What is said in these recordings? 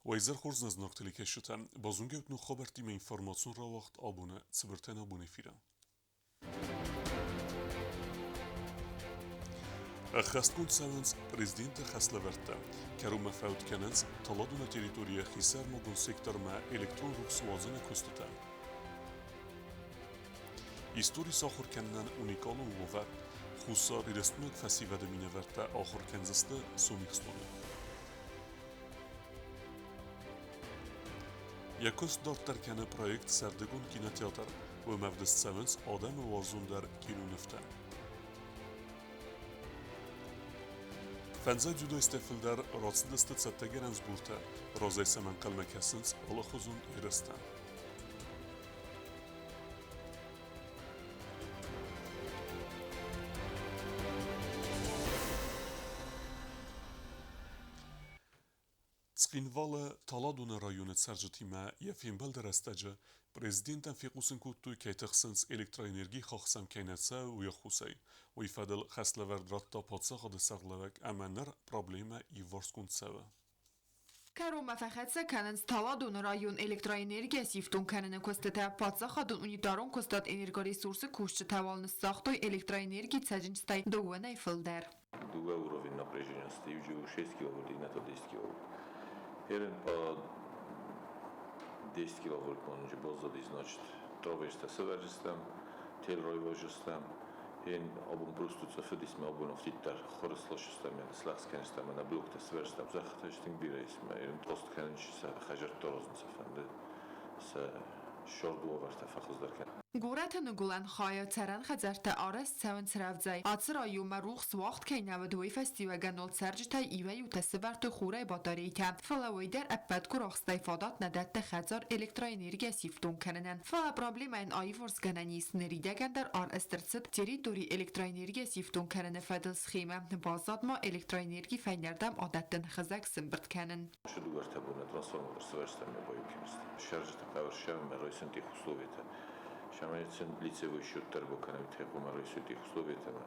Уӕ изӕр хорз нӕ зынаргъ телекӕсджытӕ! Базонгӕ ут ног хабӕрттимӕ информацион рауагъд абоны цыбыртӕн абон эфиры. Ӕххӕстгонд цӕуынц президенты хӕслӕвӕрдтӕ. Кӕронмӕ фӕуд кӕнынц Таладоны территорийӕ хисӕрмагонд сектормӕ электрон рухс уадзыны куыстытӕ. Истори сахуыр кӕнынӕн уникалон уавӕр. Хуссар Ирыстонаг фӕсивӕды минӕвӕрттӕ ахуыр кӕндзысты Сомихстоны. Йӕ куыст дарддӕр кӕны проект Сӕрдыгон кинотеатр. Уым ӕвдыст цӕуынц адӕмы уарзондӕр кинонывтӕ. Фӕндзай дзюдоисттӕ фылдӕр рацыдысты цӕттӕгӕнӕн сбортӕ, разӕй сӕм ӕнхъӕлмӕ кӕсынц алыхуызон ерыстӕ. Цхинвалы Таладоны районы цӕрджытимӕ йӕ фембӕлды рӕстӕджы президентӕн фехъусын кодтой, кӕй тыхсынц электроэнерги хахсӕм кӕй нӕ цӕуы, уый ӕххуысӕй. Уый фӕдыл хӕслӕвӕрд радта паддзахады сӕргълӕууӕг ӕмӕ ныр проблемӕ иуварсгонд цӕуы. Кӕронмӕ фӕхӕццӕ кӕнынц Таладоны район электроэнергийӕ сифтонг кӕныны куыстытӕ. Паддзахадон унитарон куыстуат Энергоресурс-ы кусджытӕ уал ныссагътой электроэнергийы цӕджындзтӕй дыууӕнӕй фылдӕр. Дыууӕ уровень напряжения иу 6 киловольт, иннӕ та 10 киловольт. Херен по 10 киловольт бонджы баззади, значит, травестӕ сӕвӕрдзыстӕм, тел райвӕззыстӕм. Ен абон просто цӕфыдис мӕ абон афтиддӕр хуры сласыстӕм, слӕгъз кӕныстӕм, ӕмӕ блоктӕ сӕвӕрдзыстӕм. Зӕххытӕ тынг бирӕ ис, мӕ тост кӕнын сӕ хӕдзӕртты аразын сӕ фӕнды, сӕ сӕрды уавӕртӕ фӕхуыздӕр кӕнын. Горӕты ныгуылӕн хайы цӕрӕн хӕдзӕрттӕ арӕзт цӕуынц рӕвдзӕй. Ацы районмӕ рухс уагъд кӕй нӕ уыд, уый фӕстиуӕгӕн ныл цӕрджытӕй иуӕй-иутӕ сывӕрдтой хурӕй батарейтӕ. Фӕлӕ уый дӕр ӕппӕт гуырахстӕй фадат нӕ дӕтты хӕдзар электроэнергийӕ сифтонг кӕнынӕн. Фӕлӕ проблемӕйӕн аиварсгӕнӕн ис, ныридӕгӕн дӕр арӕзт ӕрцыд территори электроэнергийӕ сифтонг кӕныны фӕдыл схемӕ, баззад ма электроэнерги фӕйнӕрдӕм адӕттын хызӕг сымбырд кӕнын. Шы дыууӕртӕ боны трансформатор сывӕрстӕммӕ баиу кӕнысты. Сӕрджыты хъӕуы ссӕуынмӕ райсын тех условиятӕ. Сӕмӕ лицевой счет дӕр бакӕнӕм техъумӕ райсой тех условиятӕмӕ.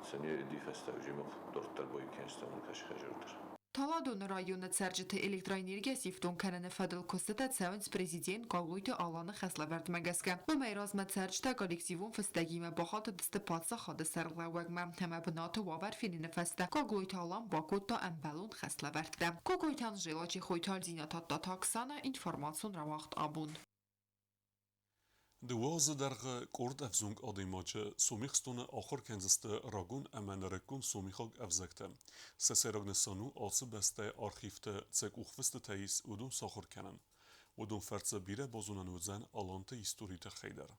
Сӕ не ди фӕстӕ уже мах дарддӕр баиу кӕныстӕм Лукаши хӕзӕрдӕр. Таладоны районы цӕрджыты электроэнергийӕ сифтонг кӕныны фӕдыл куыстытӕ цӕуынц президент Гаглойты Аланы хӕслӕвӕрдмӕ гӕсгӕ. Уымӕй размӕ цӕрджытӕ коллективон фыстӕгимӕ бахатыдысты паддзахады сӕргълӕууӕгмӕ ӕмӕ бынаты уавӕр феныны фӕстӕ Гаглойты Алан бакодта ӕмбӕлон хӕслӕвӕрдтӕ. Кокойты Анжела, Чехойты Альзина, Тадтаты Оксана, информацион рауагъд абон. Дыууӕ азы дӕргъы къорд ӕвзонг адӕймаджы Сомихстоны ахуыр кӕндзысты рагон ӕмӕ нырыккон сомихаг ӕвзӕгтӕ. Сӕ сӕйраг нысан у ацы бӕстӕйы архивты цы къухфыстытӕ ис, уыдон сахуыр кӕнын. Уыдон фӕрцы бирӕ базонӕн уыдзӕн аланты историйы тыххӕй дӕр.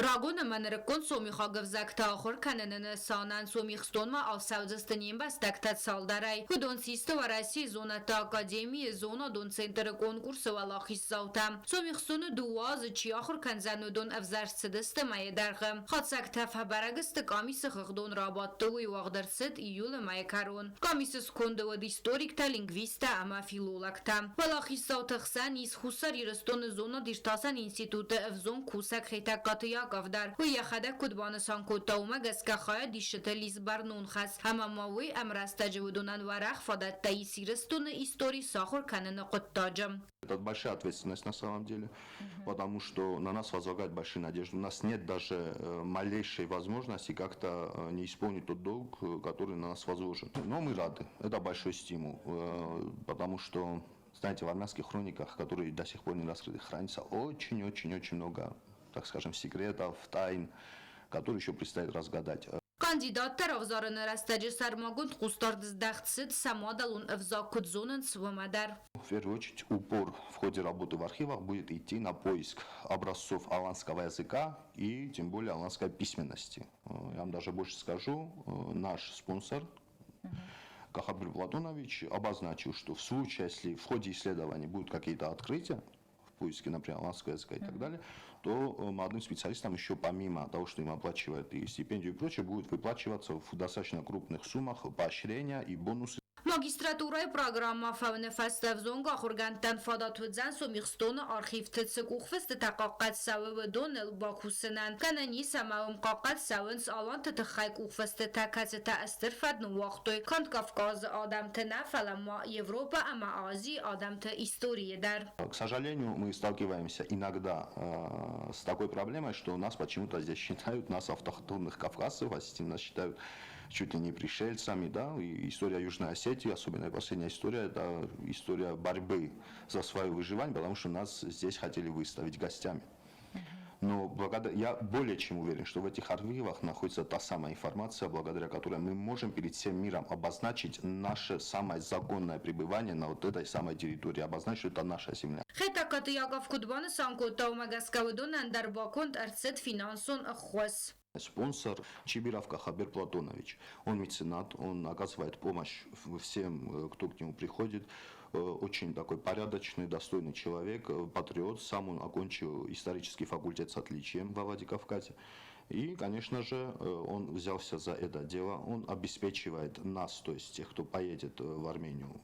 Рагон ӕмӕ нырыккон сомихаг ӕвзӕгтӕ ахуыр кӕныны нысанӕн Сомихстонмӕ ацӕудзысты не мбӕстӕгтӕ цалдӕрӕй. Уыдон систы Уӕрӕсейы зонӕдты академийы зонадон центры конкурсы уӕлахиздзаутӕ. Сомихстоны дыууӕ азы чи ахуыр кӕндзӕн, уыдон ӕвзӕрст цыдысты мӕйы дӕргъы. Хатдзӕгтӕ фӕбӕрӕг сты къамисы хыгъдон рабадты, уый уагъд ӕрцыд июлы мӕйы кӕрон. Къамисы сконды уыд историктӕ, лингвисттӕ ӕмӕ филологтӕ. Уӕлахиздзауты хсӕн ис Хуссар Ирыстоны зонад-иртасӕн институты ӕвзонг кусӕг Хетӕгкаты Яков дӕр. Уый йӕхӕдӕг куыд банысан кодта, уымӕ гӕсгӕ хайадисджыты ис бӕрнон хӕс, ӕмӕ ма уый ӕмрӕстӕджы уыдонӕн уӕрӕх фадӕттӕ ис Ирыстоны истори сахуыр кӕныны хъуыддаджы. Это большая ответственность на самом деле, потому что на нас возлагают большие надежды. У нас нет даже малейшей возможности как-то не исполнить тот долг, который на нас возложен. Но мы рады. Это большой стимул, потому что, знаете, в армянских хрониках, которые до сих пор не раскрыты, хранится очень-очень-очень много, так скажем, секретов, тайн, которые еще предстоит разгадать. Кандидаттӕ равзарыны рӕстӕджы сӕрмагонд хъусдард здӕхт цыд сӕ мадӕлон ӕвзаг куыд зонынц, уымӕ дӕр. В первую очередь упор в ходе работы в архивах будет идти на поиск образцов аланского языка и тем более аланской письменности. Я вам даже больше скажу, наш спонсор Кахабир Платонович обозначил, что в случае, если в ходе исследований будут какие-то открытия, в поиске, например, аланского языка и так далее, то молодым специалистам еще помимо того, что им оплачивают и стипендию и прочее, будет выплачиваться в достаточно крупных суммах поощрения и бонусы. Магистрат Магистратурӕйы программӕ фӕуыны фӕстӕ ӕвзонг ахуыргӕндтӕн фадат уыдзӕн Сомихстоны архивты цы къухфыстытӕ хъахъхъӕд цӕуы, уыдоныл бакусынӕн. Гӕнӕн ис ӕмӕ уым хъахъхъӕд цӕуынц аланты тыххӕй къухфыстытӕ, кӕцытӕ стыр фӕд ныууагътой канд Кавказы адӕмты нӕ, фӕлӕ ма Европӕ ӕмӕ Азийы адӕмты историйы дӕр. К сожалению, мы сталкиваемся иногда с такой проблемой, что нас почему-то здесь считают, нас автохтонных кавказцев, осетин нас считают чуть ли не пришельцами, да, и история Южной Осетии, особенно последняя история, это история борьбы за свое выживание, потому что нас здесь хотели выставить гостями. Но благодаря, я более чем уверен, что в этих архивах находится та самая информация, благодаря которой мы можем перед всем миром обозначить наше самое законное пребывание на вот этой самой территории, обозначить, что это наша земля. Хетӕгкаты Яков куыд банысан кодта, уымӕ гӕсгӕ уыдонӕн дӕр баконд ӕрцыд финансон ӕххуыс. Спонсор Чибиров Кахабер Платонович. Он меценат, он оказывает помощь всем, кто к нему приходит. Очень такой порядочный, достойный человек, патриот. Сам он окончил исторический факультет с отличием во Владикавказе. И, конечно же, он взялся за это дело. Он обеспечивает нас, то есть тех, кто поедет в Армению,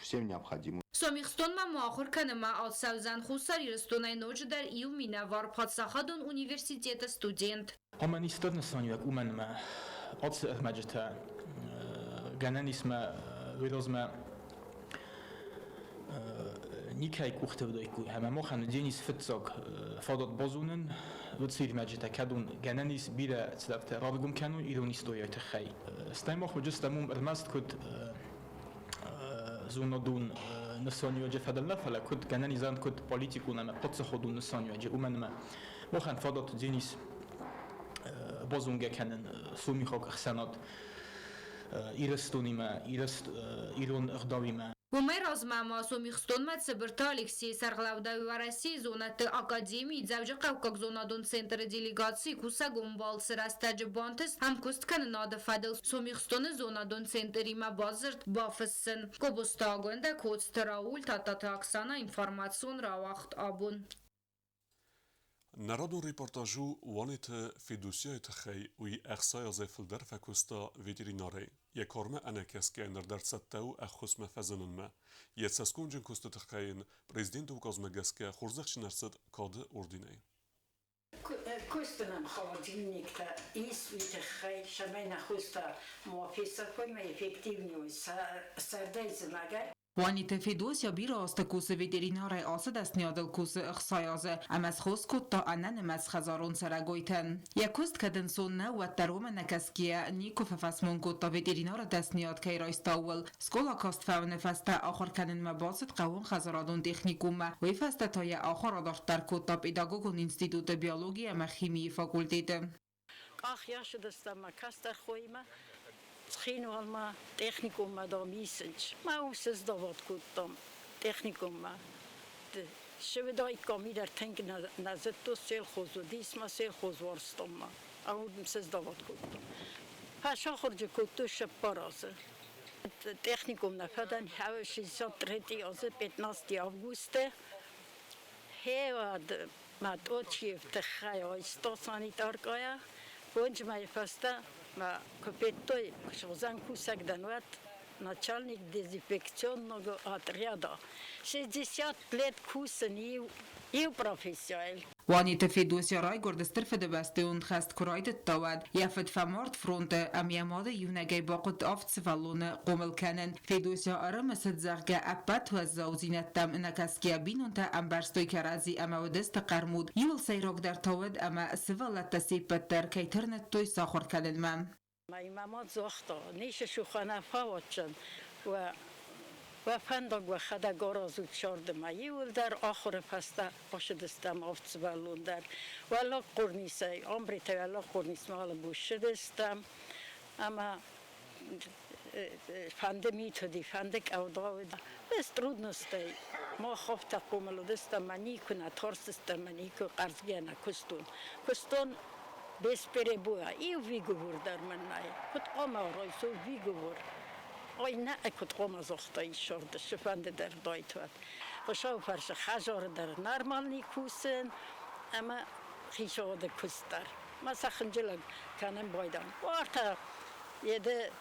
всем необходимым. Сомихстонмӕ ма ахуыр кӕнынмӕ ацӕудзӕн Хуссар Ирыстонӕй ноджыдӕр иу минӕвар паддзахадон университеты студент. Амӕн исты нысаниуӕг уымӕн ӕмӕ ацы ӕрмӕджытӕ гӕнӕн ис мӕ уый размӕ никӕй къухты уыдаиккой ӕмӕ махӕн уыдзӕнис фыццаг фадат базонын уыцы ӕрмӕджытӕ, кӕдон гӕнӕн ис бирӕ цыдӕртӕ раргом кӕной ирон историйы тыххӕй. Стӕй мах уыдыстӕм уым ӕрмӕст куыд зонадон нысаниуӕджы фӕдыл нӕ, фӕлӕ куыд гӕнӕн ис куыд политикон ӕмӕ паддзахадон нысаниуӕджы, уымӕн ӕмӕ махӕн фадат уыдзӕнис базонгӕ кӕнын сомихаг ӕхсӕнад Ирыстонимӕ, ирон ӕгъдауимӕ. Уымӕй размӕ ма Сомихстонмӕ Цыбырты Алексейы сӕргълӕудӕй Уӕрӕсейы зонӕдты академийы Дзӕуджыхъӕуккаг зонадон центры делегацийы кусӕгон балцы рӕстӕджы бантыст ӕмкуысткӕнынады фӕдыл Сомихстоны зонадон центримӕ бадзырд бафыссын. Гобозты Агуындӕ, Коцты Рауль, Тадтаты Оксана, информацион рауагъд абон. Нӕ радон репортаж у Уанеты Федосияйы тыххӕй, уый 60 азӕй фылдӕр фӕкуыста ветеринарӕй. Йӕ кармӕ ӕнӕкӕсгӕйӕ ныр дӕр цӕттӕ у ӕххуысмӕ фӕзынынмӕ. Йӕ цӕсгомджын куысты тыххӕй йын президенты указмӕ гӕсгӕ хорзӕхджын ӕрцыд Кады орденӕй. Кустынӕн холодильниктӕ ис, уый тыххӕй, цӕмӕй нӕ хустӕ ма фесӕфой, ма эффективней сӕрдӕй зымӕгӕй. Уаниты Федосия бирӕ азты кусы ветеринарӕй, ацы дӕсныйадыл кусы 60 азы ӕмӕ схос кодта ӕнӕнымӕц хӕдзарон цӕрӕгойтӕн. Йӕ куыст кӕд ӕнцон нӕу, уӕддӕр уымӕ нӕ кӕсгӕйӕ никуы фӕфӕсмон кодта ветеринары дӕсныйад кӕй райста, ууыл. Скъола каст фӕуыны фӕстӕ ахуыр кӕнынмӕ бацыд хъӕууонхӕдзарадон техникуммӕ, уый фӕстӕ та йӕ ахуыр адарддӕр кодта педагогон институты биологи ӕмӕ химийы факультеты. Къах ясыдыстӕм мӕ кӕстӕр хоимӕ Цхинвалмӕ техникуммӕ дам исынч. Мӕ ус сдавод кодтам техникуммӕ. Сывыдаиккам идӕр тынг нӕ зыдтон, сельхоз уыдис ма сельхоз уарзтам ма. Ӕмӕ сдавод кодтам. Фӕсахуырджы кодтой 40 азы. Техникум нӕ фӕдӕн, 63 азы 15 августы. Хеуӕд мӕ тъочиев тыххӕй айста санитаркӕйӕ. Фондз мӕйы фӕстӕ мӕ куы федтой, суыдзӕн кусӕг дӕн, уӕд начальник дезинфекционного отряда. 60 лет кусын иу профессияйыл. Уаниты Федосия райгуырд Стыр Фыдыбӕстӕйон хӕст куы райдыдта, уӕд. Йӕ фыд фӕмард фронты ӕмӕ йӕ мады иунӕгӕй бахъуыд авд сывӕллоны хъомыл кӕнын. Федосия ӕрымысыд, зӕгъгӕ, ӕппӕт уӕззаудзинӕдтӕм ӕнӕкӕсгӕйӕ бинонтӕ ӕмбӕрстой кӕрӕдзи ӕмӕ уыдысты хъӕрмуд. Иуыл сӕйрагдӕр та уыд, ӕмӕ сывӕллӕттӕ се ппӕт дӕр кӕй тырныдтой сахуыр кӕнынмӕ. Мӕ мад загъта, ницы сухӕнӕ фӕуадздзӕн, уӕ фӕндаг уӕхӕдӕг аразут сӕрдымӕ. Иуылдӕр ахуыры фӕстӕ ацыдыстӕм авд сывӕллон дӕр. Уӕллаг Хъорнисӕй, Амбретӕй Уӕллаг Хъорнисмӕ алы бон ссыдыстӕм ӕмӕ фӕнды мит уыди, фӕнды къӕвда уыд. Без трудностей мах афтӕ хъомыл уыдыстӕм ӕмӕ никуы нӕ тарстыстӕм ӕмӕ никуы хъӕрзгӕ нӕ куыстон. Куыстон без перебоя. Иу выговор дӕр мын нӕй. Куыд хъуамӕ райсой выговор? Ой, нӕ, куыд хъуамӕ загътай сӕрды, цыфӕнды дӕр дайтуат. Хуыцауы фӕрцы хӕдзары дӕр нормальный кусын ӕмӕ хицауады куыст дӕр. Мӕ сӕ хынджылӕг кӕнын байдам. Уартӕ еды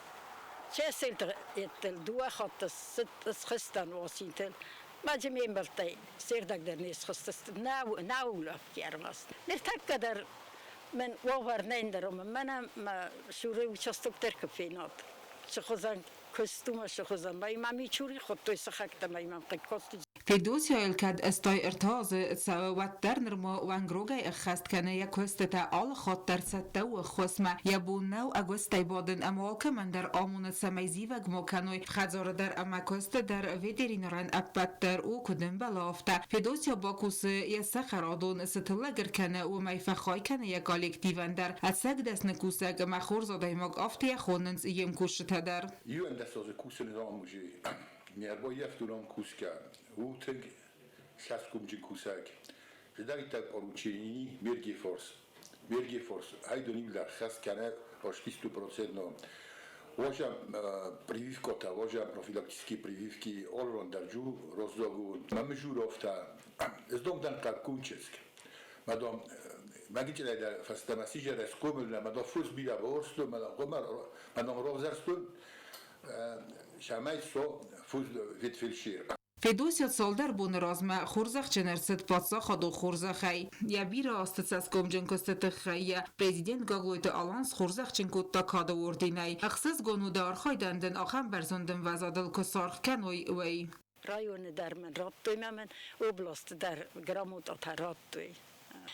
Чеселты дыууӕ хатты схызтӕн осинтыл. Маджы ме мбӕлттӕй се рдӕг дӕр не схызтысты, нӕ улӕфти ӕрмӕст. Ныртӕккӕ дӕр мӕн уавӕр нӕ ӕндӕр ӕмӕ мӕнӕ мӕ цуры участок дӕр куы фенат, цы хуызӕн куыст у мӕ цы хуызӕн. Мӕ ма Мичури хуыдтой сыхӕгтӕ мӕ мӕм хъыг кодтой. Федосияйыл кӕд 83 азы цӕуы, уӕддӕр нырма уӕнгрогӕй ӕххӕст кӕны йӕ куыстытӕ, алы хатт дӕр цӕттӕ у ӕххуысмӕ. Йӕ бон нӕу ӕгуыстӕй бадын ӕмӕ алкӕмӕн дӕр амоны, цӕмӕй зивӕг ма кӕной. Хӕдзары дӕр ӕмӕ куысты дӕр ветеринарӕн ӕппӕт дӕр у, куыд ӕмбӕлы, афтӕ. Федосия бакусы йӕ цӕхӕрадон, цы тыллӕг ӕркӕны, уымӕй фӕхай кӕны йӕ коллективӕн дӕр. Ӕцӕг дӕсны кусӕг ӕмӕ хорз адӕймаг, афтӕ йӕ хонынц йе мкусджытӕ дӕр. 11 азы кусын рамузей. Не ӕрбаййӕфтон ам кусгӕ. У тынг цӕсгомджын кусӕг. Зыдӕриддӕр поручении Мергефорс. Мергефорс айдон хӕс кӕнӕ почти стопроцентно. Возя прививкота, возя профилактические прививки олрондарджу роздогу. Мамежуровта. Сдомдан кунческ. Мадам Магителе фӕстӕмӕ сижерес комылна, мадам фус бира борсту, мадам гомар, мадам ровзарсту, шамай со фус ветфельдшер. Федосия цалдӕр боны размӕ хорзӕхджын ӕрцыд паддзахадон хорзӕхӕй. Йӕ бирӕ азты цӕсгомджын куысты тыххӕй йӕ президент Гаглойты Алан схорзӕхджын кодта кады орденӕй. Ӕхсызгон у дӕ архайдӕн дын ахӕм бӕрзонд ӕмвӕзадыл куы саргъ кӕной, уый. Районы дӕр мын радтой мӕ мын областы дӕр грамотатӕ радтой.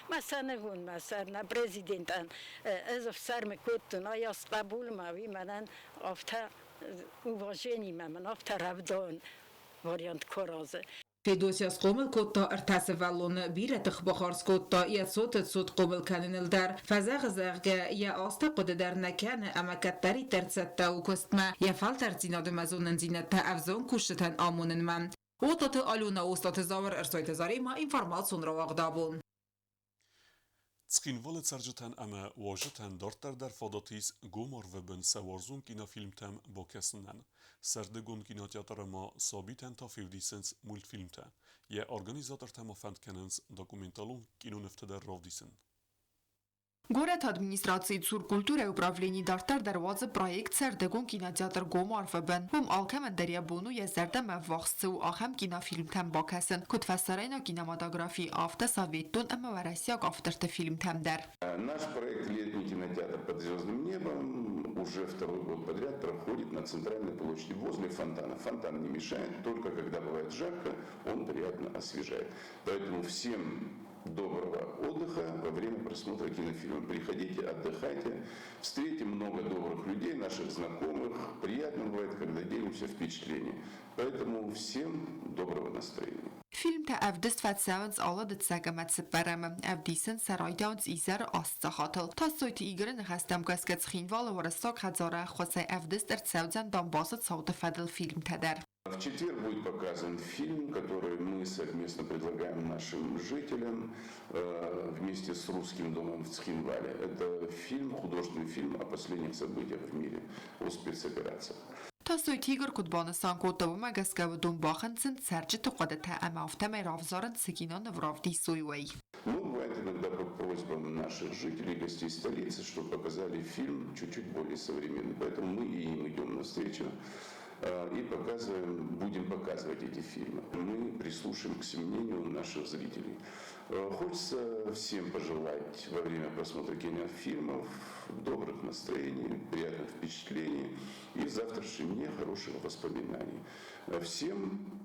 Мӕ сӕныгон мӕ сӕр нӕ президентӕн ӕз ӕфсӕрмы кодтон, ай ас хъӕбул ма уый мӕнӕн афтӕ уважениемӕ мын афтӕ рӕвдауӕн вариант куы аразы. Федосия схъомыл кодта ӕртӕ сывӕллоны, бирӕ тых бахардз кодта йӕ цоты цот хъомыл кӕныныл дӕр. Фӕзӕгъы, зӕгъгӕ, йӕ азтӕ хъуыды дӕр нӕ кӕны ӕмӕ кӕддӕриддӕр цӕттӕ у куыстмӕ, йӕ фӕлтӕрддзинад ӕмӕ зонындзинӕдтӕ ӕвзонг кусджытӕн амонынмӕ. Отаты Алена, Остаты Зауыр, Ӕрсойты Заремӕ, информацион рауагъд абон. Цхинвалы цӕрджытӕн ӕмӕ уазджытӕн дарддӕр дӕр фадат ис гом арвы бын сӕ уарзон кинофильмтӕм бакӕсынӕн. Сӕрдыгон кинотеатры ма сабитӕн та февдисынц мультфильмтӕ. Йӕ организатортӕ ма фӕнд кӕнынц документалон кинонывтӕ дӕр равдисын. Горӕты администрацийы цур культурӕйы управлени дарддӕр дӕр уадзы проект «Сӕрдыгон кинотеатр гом арвы бын». Уым алкӕмӕн дӕр йӕ бон у йӕ зӕрдӕмӕ ӕввахс цы у, ахӕм кинофильмтӕм бакӕсын, куыд фӕсарӕйнаг кинематографи, афтӕ советтон ӕмӕ уӕрӕсейаг авторты фильмтӕм дӕр. Наш проект «Летний кинотеатр под звездным небом» уже второй год подряд проходит на центральной площади возле фонтана. Фонтан не мешает, только когда бывает жарко, он приятно освежает. Поэтому всем доброго отдыха во время просмотра кинофильма. Приходите, отдыхайте, встретим много добрых людей, наших знакомых. Приятно бывает, когда делимся впечатлениями. Поэтому всем доброго настроения. Фильмтӕ ӕвдыст фӕцӕуынц алы дыццӕг ӕмӕ цыппӕрӕмы, ӕвдисынц сӕ райдауынц изӕры 8 сахатыл. Тасойты Игоры ныхӕстӕм гӕсгӕ Цхинвалы Уырыссаг хӕдзары ӕххуысӕй ӕвдыст ӕрцӕудзӕн Донбассы цауты фӕдыл фильмтӕ дӕр. В четверг будет показан фильм, который мы совместно предлагаем нашим жителям вместе с Русским домом в Цхинвале. Это фильм, художественный фильм о последних событиях в мире, о спецоперациях. Тасойты Игорь куыд банысан кодта, уымӕ гӕсгӕ уыдон бахынцынц цӕрджыты хъуыдытӕ ӕмӕ афтӕмӕй равзарынц, цы киноныв равдисой, уый. Ну, бывает иногда по просьбам наших жителей, гостей столицы, чтобы показали фильм чуть-чуть более современный. Поэтому мы и им идем навстречу и показываем, будем показывать эти фильмы. Мы прислушаем к мнению наших зрителей. Хочется всем пожелать во время просмотра кинофильмов добрых настроений, приятных впечатлений и в завтрашнем дне хороших воспоминаний. Всем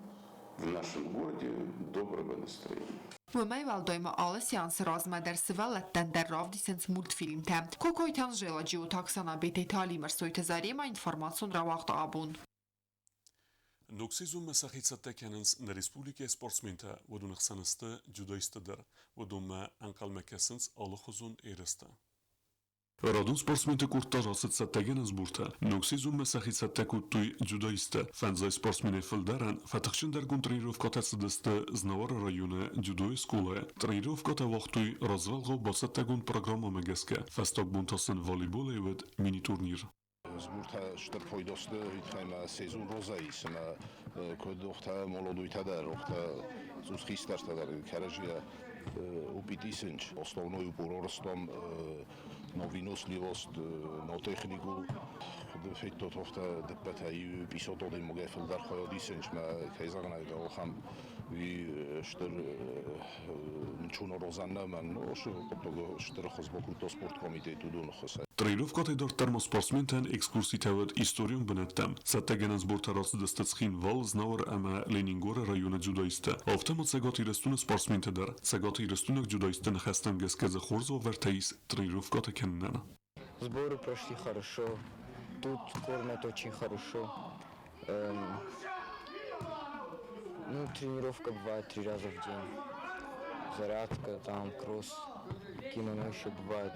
в нашем городе доброго настроения. Уымӕй уӕлдай ма алы сеансы размӕ дӕр сывӕллӕттӕн дӕр равдисынц мультфильмтӕ. Кокойты Анжела, Джиоты Оксана, Бететы Алим, Ӕрсойты Заремӕ, информацион рауагъд абон. Ног сезонмӕ сӕхи цӕттӕ кӕнынц нӕ республикӕйы спортсментӕ, уыдоны хсӕн сты дзюдоисттӕ дӕр. Уыдонмӕ ӕнхъӕлмӕ кӕсынц алыхуызон ерыстӕ. Радон спортсменты къорд та рацыд цӕттӕгӕнӕн сбортӕ. Ног сезонмӕ сӕхи цӕттӕ кодтой дзюдоисттӕ. 50 спортсменӕй фылдӕрӕн фӕтыхджындӕргонд тренировкӕтӕ цыдысты Знауыры районы дзюдойы скъолайы. Тренировкӕтӕ уагътой развӕлгъау бацӕттӕгонд программӕмӕ гӕсгӕ. Фӕстаг бон та сын волейболӕй уыд мини-турнир. Сбортӕ стыр пайда сты, уый тыххӕй ма сезон розӕй ис ӕмӕ куыд охтӕ молодойтӕ дӕр, охтӕ цъус хистӕртӕ дӕр кӕрӕдзийӕ опыт исынц. Основной упор ростом на выносливость, на технику. федтот охта дыппӕтӕ иу 500 адӕймагӕй фылдӕр хайад исынц мӕ кӕй зӕгъын ӕй хъӕуы, ахӕм уый стыр нчон розан нӕ мӕн оши хъуыддаг стыр ӕххуыс бакодта спорткомитет уыдоны ххуысӕй. Тренировкӕтӕй дарддӕр ма спортсментӕн экскурситӕ уыд историон бынӕттӕм. Цӕттӕгӕнӕн сбортӕ рацыдысты Цхинвал, Знауыр ӕмӕ Ленингоры районы дзюдоисттӕ. Афтӕ ма Цӕгат Ирыстоны спортсментӕ дӕр. Цӕгат Ирыстойнаг дзюдоистты ныхӕстӕм гӕсгӕ дзы хорз уавӕртӕ ис тренировкӕтӕ кӕнынӕн. Сборы прошли хорошо. Тут кормят очень хорошо. Ну, тренировка бывает 3 раза в день. Зарядка, там, кросс, кимоно еще бывает.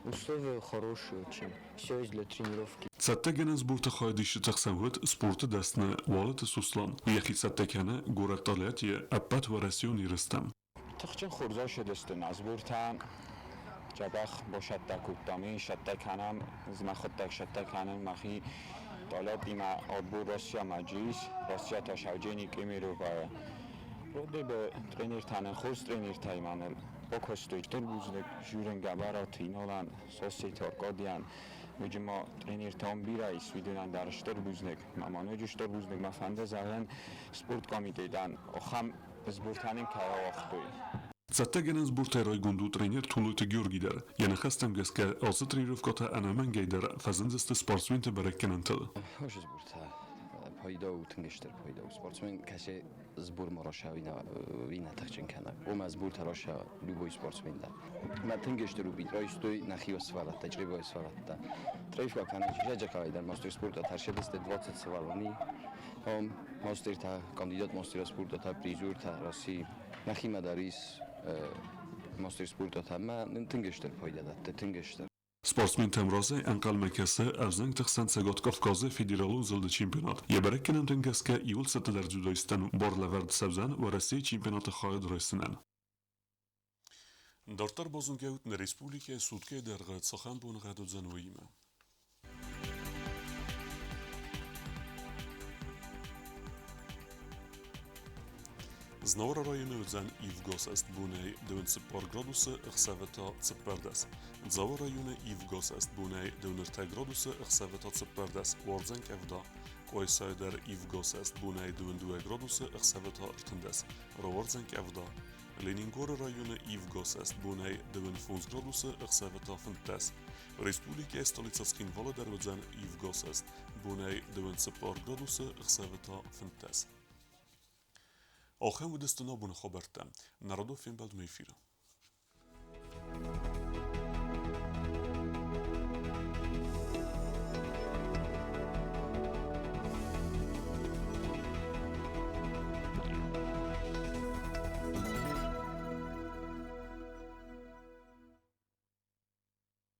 Условия хорошие очень. Все есть для тренировки. Цӕттӕгӕнӕн сборты хайадисджыты хсӕн уыд спорты дӕсны Уалыты Сослан. Йӕхи цӕттӕ кӕны горӕт Тольяттийы ӕппӕтуӕрӕсеон ерыстӕм. Тыхджын хорз ацыдысты нӕ сбортӕ. Дзӕбӕх бацӕттӕ кодтам, сӕттӕ кӕнӕм, мӕхуыдтӕг сӕттӕ кӕнӕм мӕхи Тольяттимӕ отбор Россиямӕ ис, Россия та Шауджени Кемеровайы. Вроде бы тренертӕ нын хорз тренертӕ мӕныл бакуыстой. Стыр бузныг Жюрен Гӕбӕраты Иналӕн, Сосеты Аркадийӕн, ноджы ма тренертӕ ам бирӕ ис, уыдонӕн дӕр стыр бузныг. Мӕ ма ноджы стыр бузныг мӕ фӕнды зӕгъын спорткомитетӕн, ахӕм сбортӕ нын кӕй ауагътой. Цӕттӕгӕнӕн сбортӕй райгонд у тренер Тулойты Георги дӕр. Йӕ ныхӕстӕм гӕсгӕ ацы тренировкӕтӕ ӕнӕмӕнгӕй дӕр фӕзындзысты спортсменты бӕрӕггӕнӕнтыл. Хорз сбортӕ пайда у, тынг стыр пайда у. Спортсмен кӕцы сбормӕ рацӕуа, нӕ тыхджын кӕна. Ома сбортӕ рацӕуа любой спортсмен дӕр. Мӕ тынг стыр у райстой нӕхи сывӕллӕттӕ, Чъребайы сывӕллӕттӕ. Тренировка кӕнын Сӕджыкъайы дӕр мастер спорта таршедысты 20 сывӕллоны. Мастертӕ, кандидат мастера спорта та, призертӕ России. Нӕхимӕ дӕр ис мастер спорта та, мӕ нын тынг стыр пайда дӕтты, тынг стыр. Спортсментӕм разӕй ӕнхъӕлмӕ кӕсы ӕвзӕнгты хсӕн Цӕгат Кавказы федералон зылды чемпионат. Йӕ бӕрӕггӕнӕнтӕм гӕсгӕ иууыл цӕттӕдӕр дзюдоисттӕн бар лӕвӕрд цӕудзӕн Уӕрӕсейы чемпионаты хайад райсынӕн. Дарддӕр базонгӕ ут нӕ республикӕйы суткӕйы дӕргъы цахӕм боныгъӕд уыдзӕн, уыимӕ. Знауыры районы уыдзӕн ивгӕсӕст бонӕй 24 градусы, ӕхсӕвы та 14. Дзауы районы ивгӕсӕст бонӕй 23 градусы, ӕхсӕвы та 14, уардзӕн къӕвда. Къуайсайы дӕр ивгӕсӕст бонӕй 22 градусы, ӕхсӕвы та 13, рауардзӕн къӕвда. Ленингоры районы ивгӕсӕст бонӕй 25 градусы, ӕхсӕвы та 15. Республикӕйы столицӕ Цхинвалы дӕр уыдзӕн ивгӕсӕст бонӕй 24 градусы, ӕхсӕвы та 15. Ахӕм уыдысты нӕ абоны хабӕрттӕ. Народон фембӕлдмӕ эфиры.